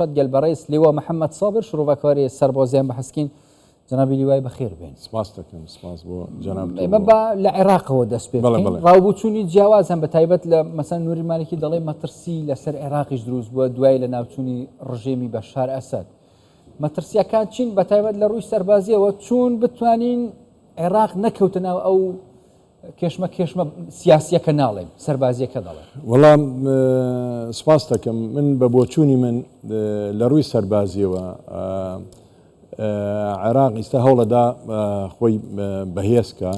هاوشاد گەل بەڕێز لیوا محەممەد سابر شرۆڤەکاری سەربازیان بەحسکین جەنابی لیوای بەخێر بێن. سپاس دەکەم سپاس بۆ جەنابت ئێمە با لە عێراقەوە دەست پێ بکەین ڕاوبووچوونی جیاواز هەن بە تایبەت لە مەسەن نوری مالکی دەڵێ مەترسی لەسەر عێراقیش دروست بووە دوای لە ناوچوونی ڕژێمی بەشار ئەسەد مەترسیەکان چین بە تایبەت لە ڕووی سەربازیەوە چون بتوانین عێراق نەکەوتە ناو ئەو کێشمە کێشمە سیاسیەکە ناڵێم سەربازیەکە دەڵێم. وەڵام سپاس دەکەم من بە بۆچوونی من لە ڕووی سەربازیەوە عێراق ئیستا هەوڵەدا خۆی بەهێزکە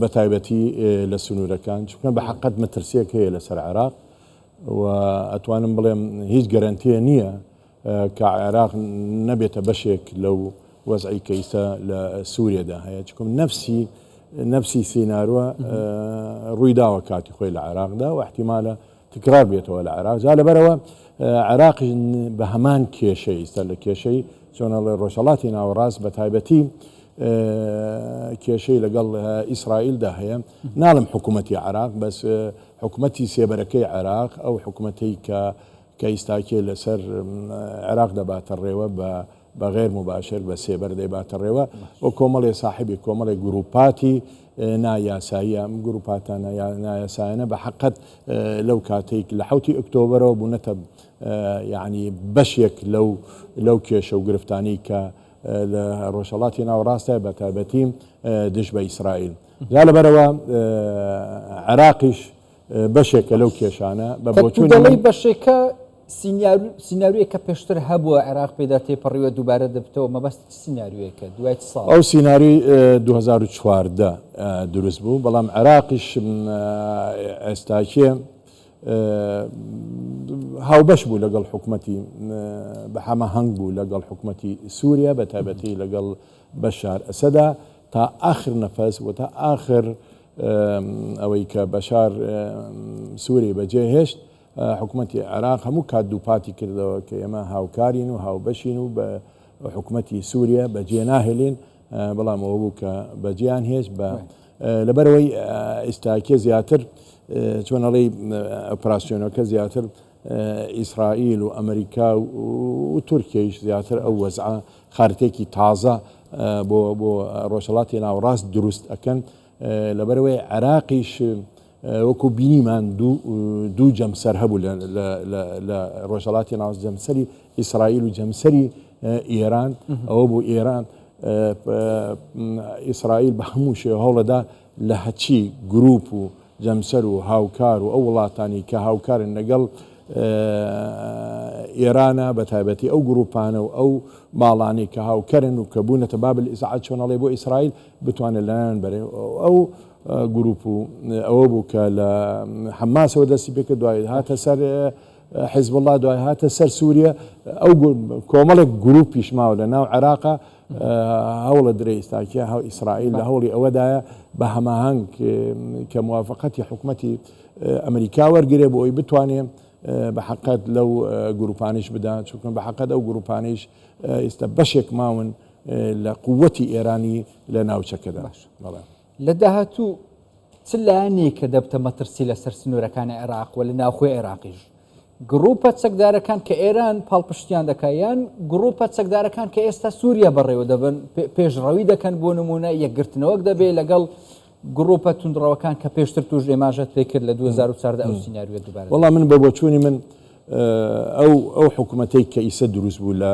بە تایبەتی لە سنوورەکان چونکە بە حقت مەترسیەک هەیە لەسەر عێراق و ئەتوانم بڵێم هیچ گەرەنتیە نییە کە عێراق نەبێتە بەشێک لەو وەزعی کە ئیستا لە سووریەدا هەیە چکم نەفسی نەفسی سیناروە ڕووی داوە کاتی خۆی لە عێراقدا و احتیمالە تکرار بێتەوە لە عێراق جا لەبەرەوە عێراق بە هەمان کێشەی ئیستا لە کێشەی چۆنەڵێ ڕۆژهەڵاتی ناوەڕاست بە تایبەتی کێشەی لەگەڵ ئیسرائیلدا هەیە ناڵم حکوومەتی عێراق بەس حکوومەتی سێبەرەکەی عێراق ئەو حکوومەتەی کە کە ئیستاکێ لەسەر عێراق دەباتە ڕێوە بە بە غێر موباشر بە سێبەر دەیباتە ڕێوە و کۆمەڵێ ساحبی کۆمەڵێ گروپاتی نایاساییە ئەم گروپاتە نایاسایانە بە حەقەت لەو کاتێک لە حوتی ئۆکتۆبەرەوە بوونەتە یعنی بەشێک لەو لەو کێشە و گرفتانی کە لە ڕۆژهەڵاتی ناوەڕاستە بە تایبەتی دژ بە ئیسرائیل جا لەبەرەوە عێراقیش بەشێکە لەو کێشانە بە بۆچوونی من. دەڵێی بەشێکە سیناریۆیەک کە پێشتر هەبووە عێراق پێدا تێپەڕیوە دووبارە دەبتەوە مەبەست چ سیناریۆیەکە دوای چ ساڵ؟ ئەو سیناریۆی 2014 دروست بوو بەڵام عێراقیش ئێستاکێ هاوبەش بوو لەگەڵ حکومەتی بە هەماهەنگ بوو لەگەڵ حکومەتی سووریا بە تایبەتی لەگەڵ بەشار ئەسەدا تا ئاخر نەفەس و تا ئاخر ئەوەی کە بەشار سووری بەجێ هێشت، حکومەتی عێراق هەموو کات دووپاتی کردەوە کە ئێمە هاوکارین و هاوبەشین و بە حکومەتی سووریە بەجێ ناهێلین، بەڵام ئەوە بوو کە بەجێیان هێشت بە لەبەرئەوەی ئیستاکێ زیاتر چۆن ئەڵێی ئۆپراسیۆنەکە زیاتر ئیسرائیل و ئەمریکا و تورکیەیش زیاتر ئەو وەزعە خارتێکی تازە بۆ بۆ ڕۆژهەڵاتی ناوەڕاست دروست ئەکەن لەبەرئەوەی عێراقیش وەکو بینیمان دوو جەمسەر هەبوو لە ڕۆژهەڵاتی ناوەڕاست جەمسەری ئیسرائیل و جەمسەری ئێران ئەوە بوو ئێران ئیسرائیل بە هەموو شێوە هەوڵەدا لە هەچی گروپ و جەمسەر و هاوکار و ئەو وڵاتانی کە هاوکارن لەگەڵ ئێرانە بە تایبەتی ئەو گروپانە و ئەو باڵانەی کە هاوکەرن و کە بوونەتە بابل ئیزعاج چۆن ئەڵێ بۆ ئیسرائیل بتوانێت لەناویان بەرێ ئەو گروپ و ئەوە بوو کە لە حەماسەوە دەستی پێکرد دوای هاتە سەر حزبوڵڵا دوای هاتە سەر سووریە ئەو کۆمەڵێک گروپیش ماوە لە ناو عێراقا هەوڵە درێ ئیستاکیە هەو ئیسرائیل لە هەوڵی ئەوەدایە بە هەماهەنگ کە موافقەتی حکومەتی ئەمریکا وەرگرێ بۆ ئەوی بتوانێ بە حقت لەو گروپانیش بدا چونکە بە حقت ئەو گروپانیش ئێستا بەشێک ماون لە قووەتی ئێرانی لە ناوچەکەدا. باش. بەڵێ. لە داهاتوو چ لایەنێکە دەبتە مەترسی لەسەر سنوورەکانی عێراق و لە ناوخۆی عێراقیش؟ گرووپە چەکدارەکان کە ئێران پاڵپشتیان دەکات یان گرووپە چەکدارەکان کە ئێستا سووریا بەڕێوە دەبن پێشڕەوی دەکەن بۆ نموونە یەکگرتنەوەک دەبێت لەگەڵ گرووپە توندڕەوەکان کە پێشتر توش ئێماژەت پێکرد لە 2014 ئەو سیناریۆ دووبارە وەڵا من بە بۆچوونی من ئەو ئەو حکوومەتەی کە ئیسە دروست بوو لە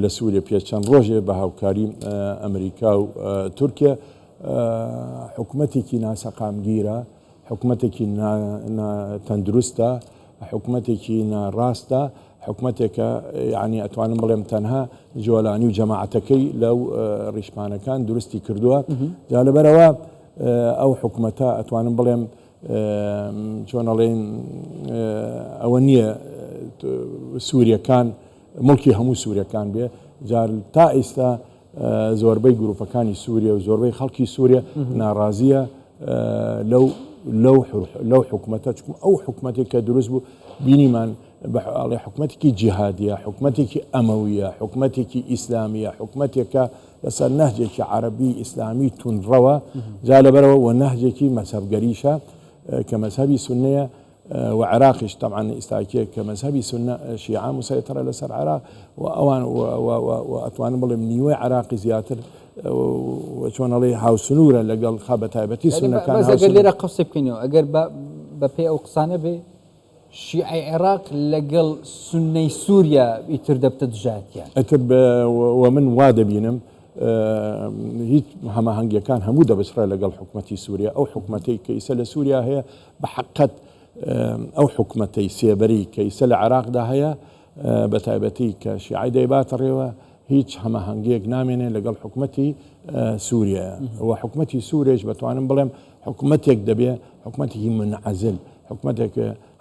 لە سووریە پێش چەند ڕۆژێ بە هاوکاری ئەمریکا و تورکیا حکوومەتێکی ناسەقامگیرە، حکوومەتێکی تەندروستە، حکوومەتێکی ناڕاستە، حکوومەتێکە یعنی ئەتوانم بڵێم تەنها جۆلانی و جەماعەتەکەی لەو ڕیشپانەکان دروستی کردووە. جا لەبەرەوە ئەو حکوومەتە ئەتوانم بڵێم چۆن ئەڵێن ئەوە نییە سووریەکان موڵکی هەموو سوریەکان بێ جار تا ئیستا زۆربەی گروپەکانی سوریە و زۆربەی خەڵکی سوریە ناڕازیە لەو لەو لەو حکومەتە چکم ئەو حکومەتێک کە دروست بوو بینیمان بەڵێ حکومەتێکی جیهادیە حکومەتێکی ئەمەویە حکومەتێکی ئیسلامیە حکومەتێکە لەسەر نەهجێکی عەربی ئیسلامی توندڕەوە جا لەبەرەوە وە نەهجێکی مەزهەبگەریشە کە مەزهەبی سوننەیە. و عێراقیش تەبعەن ئیستاکیە کە مەزهەبی سوننە شیعە مسەیتەرە لەسەر عێراق و ئەوان و ئەتوانم بڵێم نیوەی عێراقی زیاتر چۆن ئەڵێ هاوسنوورە لەگەڵ خا بە تایبەتی سوننەکان بەس ئەگەر لێرە قسە بکەینەوە ئەگەر بە پێی ئەو قسانە بێ شیعەی عێراق لەگەڵ سوننەی سووریا ئیتر دەبتە دژایەتیان. ئیتر و من وا دەبینم هیچ هەماهەنگیەکان هەموو دەبچڕێ لەگەڵ حکومەتی سووریا ئەو حکومەتەی کە ئیسە لە سووریا هەیە بە حەقەت ئەو حکومەتەی سێبەری کە ئیسە لە عێراقدا هەیە بە تایبەتی کە شیعەی دەیباتە ڕێوە هیچ هەماهەنگیەک نامێنێ لەگەڵ حکومەتی سووریە و حکومەتی سوورێش بەتوانم بڵێم حکومەتێک دەبێ حکومەتێکی منعزل حکومەتێک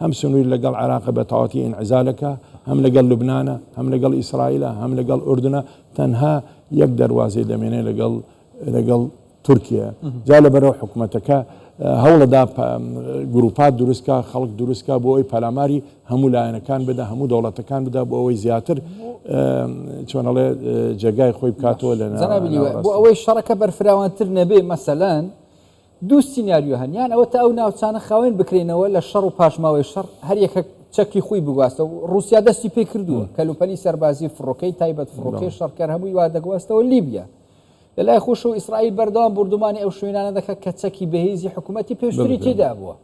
هەم سنووری لەگەڵ عێراق بە تەواتی ئینعزالەکە هەم لەگەڵ لوبنانە هەم لەگەڵ ئیسرائیلە هەم لەگەڵ ئوردنە تەنها یەک دەروازەی دەمێنێ لەگەڵ لەگەڵ تورکیە جا لەبەرەوە حکومەتەکە هەوڵەدا گروپات دروستکا خەڵک دروستکا بۆ ئەوی پەلاماری هەموو لایەنەکان بدا هەموو دەوڵەتەکان بدا بۆ ئەوەی زیاتر چۆنەڵێ جێگای خۆی بکاتەوە لە بۆ ئەوەی شەڕەکە بەرفراوانتر نەبێ مەسەلەن دوو سیناریۆ هەن یان ئەوە تا ئەو ناوچانە خاوێن بکرێنەوە لە شەڕ و پاشماوەی شەڕ هەر یەکە چەکی خۆی بگواستەوە ڕووسیا دەستی پێ کردووە کەلوپەلی سەربازی فڕۆکەی تایبەت فڕۆکەی شەڕکەر هەمووی وا دەگواستەوە لیبیا لە لای خۆشەوە ئیسرائیل بەردەوام بوردومانی ئەو شوێنانە دەکات کە چەکی بەهێزی حکوومەتی پێشتری تێدا بووە.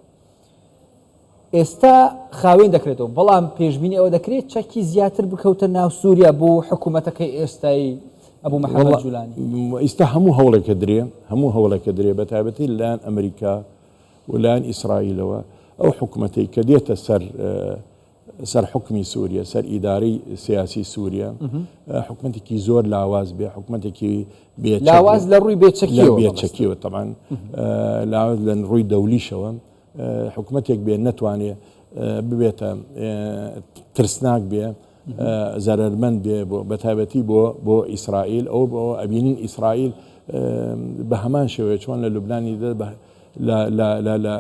ئێستا خاوێن دەکرێتەوە بەڵام پێشبینی ئەوە دەکرێت چەکی زیاتر بکەوتە ناو سووریا بۆ حکوومەتەکەی ئێستای ئەبوو محەممەد جولانی. ئیستا هەموو هەوڵێکە درێ هەموو هەوڵێکە درێ بە تایبەتی لەلایەن ئەمریکا و لایەن ئیسرائیلەوە ئەو حکوومەتەی کە دێتە سەر سەر حوکمی سوریە، سەر ئیدارەی سیاسی سوریە، حکومەتێکی زۆر لاواز بێ، حکومەتێکی بێ لاواز لە ڕووی بێچەکیەوە، بێچەکیەوە تەبعەن لاواز لە ڕووی دەولیشەوە، حکومەتێک بێ نەتوانێ ببێتە ترسناک بێ، زەرەرمەند بێ بۆ بە تایبەتی بۆ بۆ ئیسرائیل ئەو بۆ ئەبینین ئیسرائیل بە هەمان شێوەیە چۆن لە لوبنانی لە لە لە لە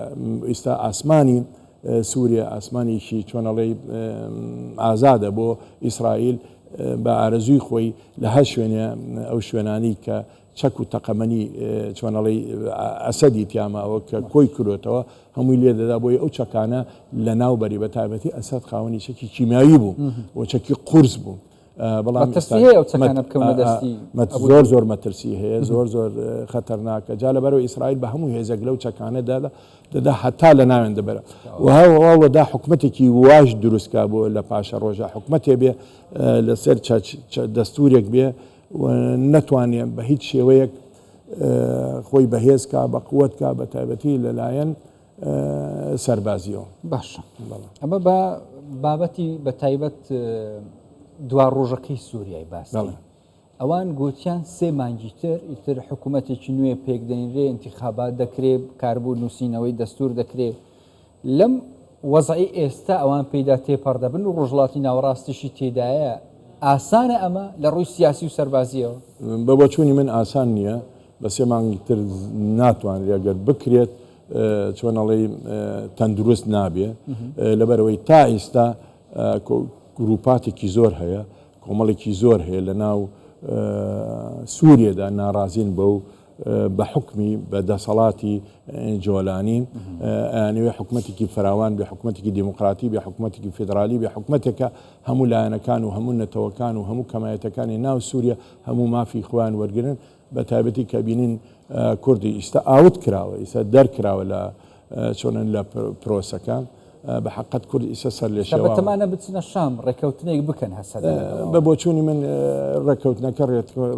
ئیستا ئاسمانی سوریە ئاسمانێکی چۆن ئەڵێی ئازادە بۆ ئیسرائیل بە ئارەزووی خۆی لە هەر شوێنێ ئەو شوێنانی کە چەک و تەقەمەنی چۆن ئەڵێی ئەسەدی تیاماوە کە کۆی کرۆتەوە هەمووی لێ دەدا بۆی ئەو چەکانە لە ناو بەری بە تایبەتی ئەسەد خاوەنی چەکی کیمیایی بوو و چەکی قورس بوو. بەڵام مەترسی هەیە ئەو چەکانە بکەونە دەستی زۆر زۆر مەترسی هەیە زۆر زۆر خەتەرناکە جا لەبەرەوە ئیسرائیل بە هەموو هێزێک لەو چەکانە دادا دەدا هەتا لە ناوێن دەبەرە و هەوڵدا حکومەتێکی واش دروستکا بۆ لە پاشە ڕۆژە حکومەتێ بێ لەسەر دەستورێک بێ و نەتوانێ بە هیچ شێوەیەک خۆی بەهێز کا بە قوت کا بە تایبەتی لەلایەن سەربازیەوە. باشە ئەمە بە بابەتی بە تایبەت دوا ڕۆژەکەی سووریای باس ئەوان گوتیان سێ مانگی تر ئیتر حکوومەتێکی نوێ پێکدەنرێ انتخابات دەکرێ کاربوو نووسینەوەی دەستور دەکرێ لەم وەزعی ئێستا ئەوان پێیدا تێپەڕ دەبن و ڕۆژڵاتی ناوەڕاستیشی تێدایە ئاسانە ئەمە لە ڕووی سیاسی و سەربازیەوە بە بۆچوونی من ئاسان نییە بە سێ مانگی تر ناتوانرێت گەر بکرێت چۆن ئەڵێی تەندروست نابێ لەبەرەوەی تا ئیستا گروپاتێکی زۆر هەیە کۆمەڵێکی زۆر هەیە لە ناو سووریەدا ناڕازین بەو بە حکمی بە دەسەڵاتی جۆلانی ئەیانەوێ حکومەتێکی فراوان بێ حکومەتێکی دیموکراتی بێ حکومەتێکی فیدرالی بێ حکومەتێکە هەموو لایەنەکان و هەموو نەتەوەکان و هەموو کەمایەتەکانی ناو سووریە هەموو مافی خۆیان وەرگن بە تایبەتی کە بینین کوردی ئیستا out کراوە ئیستا دەرکراوە لە چۆنن لە پرۆسەکە بە حقت کورد ئیسە سەر لێ شێواوە. بەتەمانە بچنە شام ڕێکەوتنێک بکەن هەسەدە لەگەڵ بە بۆچوونی من ڕێککەوتنەکە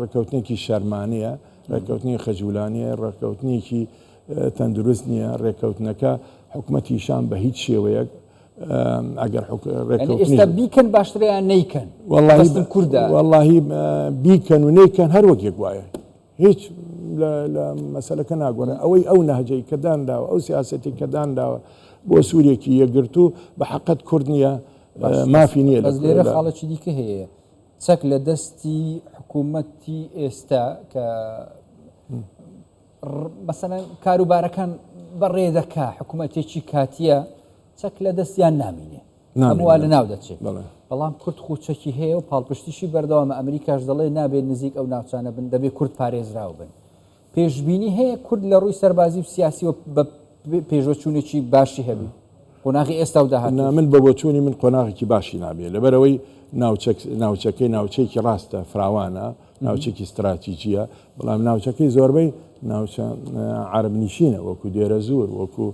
ڕێککەوتنێکی شەرمانەیە ڕێککەوتنی خەجولانەیە ڕێککەوتنێکی تەندروست نییە ڕێککەوتنەکە حکومەتی شام بە هیچ شێوەیەک ئەگەر ڕێککەوتنیش ئێستا بیکەن باشترە یان نەیکەن؟ وەڵاهی کوردە وەڵاهی بیکەن و نەیکەن هەر وەک یەک وایە هیچ لە مەسەلەکە ناگۆڕێ ئەوەی ئەو نەهجەی کە دانراوە ئەو سیاسەتی کە دانراوە بۆ سوورێکی یەکگرتوو بە حەقەت کورد نییە مافی نییە بەس لێرە خاڵێکی دیکە هەیە چەک لە دەستی حکوومەتی ئێستا کە مەسەلەن کاروبارەکان بەڕێ دەکا حکوومەتێکی کاتیە چەک لە دەستیان نامینێ هەموو لە ناو دەچێت بەڵام کورد خۆ چەکی هەیە و پاڵپشتیشی بەردەوامە ئەمریکاش دەڵێ نابێت نزیک ئەو ناوچانە بن دەبێت کورد پارێزراو بن پێشبینی هەیە کورد لە ڕووی سەربازی و سیاسی و بە پێشوەچوونێکی باشی هەبی. قۆناغی ئێستا و داهاتووش؟ نا من بە بۆچوونی من قۆناغێکی باشی نابێ لەبەرئەوەی ناوچەک ناوچەکەی ناوچەیەکی ڕاستە فراوانە ناوچێکی ستراتیجیە بەڵام ناوچەکەی زۆربەی ناوچە عەرەب نشینە وەکو دێرەزوور وەکو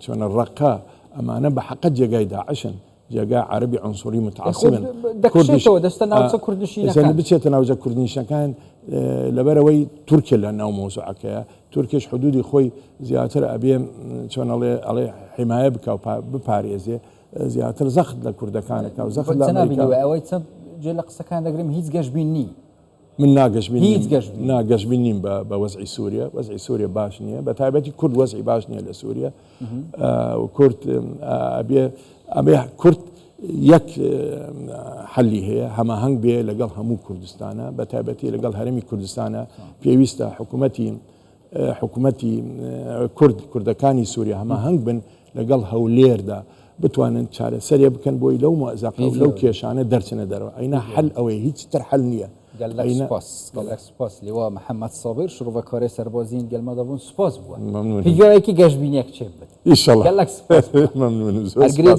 چۆنە ڕەقە ئەمانە بە حەقە جێگای داعشن جێگای عەرەبی عنصری متعصبن دەکشێتەوە دەستە ناوچە کوردنشینەکان بچێتە ناوچە کوردنشینەکان لەبەرەوەی تورکیا لە ناو مەوزوعەکەیە تورکیش حدودی خۆی زیاتر ئەبێ چۆن ئەڵێ ئەڵێ حیمایە بکا و بپارێزێ زیاتر زەخت لە کوردەکانەکە و زەخت لە ئەمریکا ئەوەی چەند جێ لە قسەکان دەگرم هیچ گەشبین نی من ناگەشبین هیچ گەشبین ناگەشبین نیم بە بە وەزعی سووریە وەزعی سووریە باش نییە بە تایبەتی کورد وەزعی باش نییە لە سووریە کورد ئەبێ ئەبێ کورد یەک حەلی هەیە هەماهەنگ بێ لەگەڵ هەموو کوردستانە بە تایبەتی لەگەڵ هەرێمی کوردستانە پێویستە حکوومەتی حکوومەتی کورد کوردەکانی سووریا هەماهەنگ بن لەگەڵ هەولێردا بتوانن چارەسەرێ بکەن بۆی لەو مەزەقە و لەو کێشانە دەرچنە دەرەوە ئەینا حەل ئەوەیە هیچ تر حەل نییە. گەلەک سپاس گەلەک سپاس لیوا محەممەد سابیر شرۆڤەکارێ سەربازین گەلمە دەبوون سپاس بووە ممنون هیوایەکی گەشبینیەک چێ بێت ئیشەڵا گەلەک سپاس ممنون زۆر سپاس.